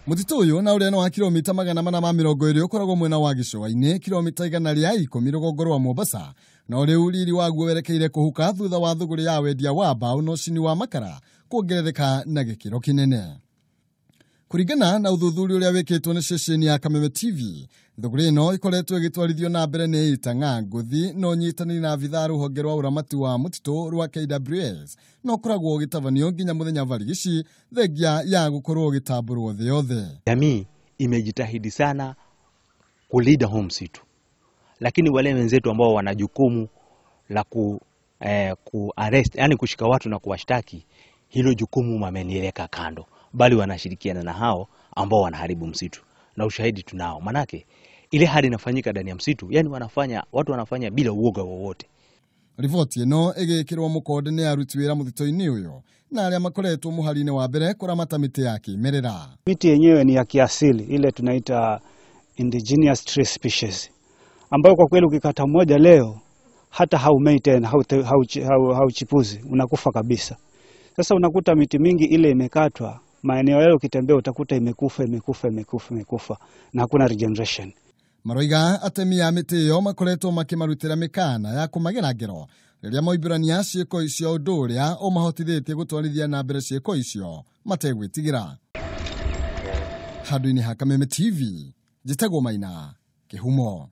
Mũtitũ ũyũ na ũrĩa nĩ wa kilomita 420 ũkoragwo mwena wa gĩcũa-inĩ, kilomita 110 rũgongo rwa Mombasa, no rĩu riri waguo werekeire kũhuka thutha wa thũgũrĩ ya wendia wa mbaũ na ũcini wa makara kuongerereka na gĩkĩro kĩnene. Kũringana na ũthuthuria ũrĩa wĩkĩtwo nĩ ceceni ya Kameme TV, thũgũrĩ ĩno ĩkoretwo ĩgĩtwarithio na mbere nĩ Itang'a Ngũthi na ũnyitanĩri na abithaa rũhonge rwa ũramati wa mũtitũ rwa KWS, na ũkoragwo ũgĩtabanio nginya mũthenya barigici thengia ya gũkorwo ũgĩtambũrwo thĩ yothe. Jamii imejitahidi sana kulinda huu msitu, lakini wale wenzetu ambao wana jukumu la ku arrest, yani kushika watu na kuwashtaki, hilo jukumu wameliweka kando, bali wanashirikiana na hao ambao wanaharibu msitu, na ushahidi tunao. Manake ile hali inafanyika ndani ya msitu, yani watu wanafanya bila uoga wowote. Riboti ĩno ĩgĩkĩrwo mũkonde nĩ aruti wĩra mũtitũ-inĩ ũyũ na arĩa makoretwo mũhari-inĩ wa mbere kũramata mĩtĩ ya kĩmerera. Miti yenyewe ni ya kiasili, ile tunaita indigenous tree species, ambayo kwa kweli ukikata moja leo hata haumei tena, hauchipuzi, unakufa kabisa. Sasa unakuta miti mingi ile imekatwa, maeneo yale ukitembea utakuta imekufa, imekufa, imekufa, imekufa na hakuna regeneration. Maroiga atemi a mĩtĩ ĩyo makoretwo makĩmarutĩra mĩkana ya kũmagera ngero rĩrĩa moimbũrania ciĩko icio, ũndũ ũrĩa ũmahotithĩtie gũtwarithia na mbere ciĩko icio mategwĩtigĩra. Handũ-inĩ ha Kameme TV, njĩtagwo Maina Kĩhumo.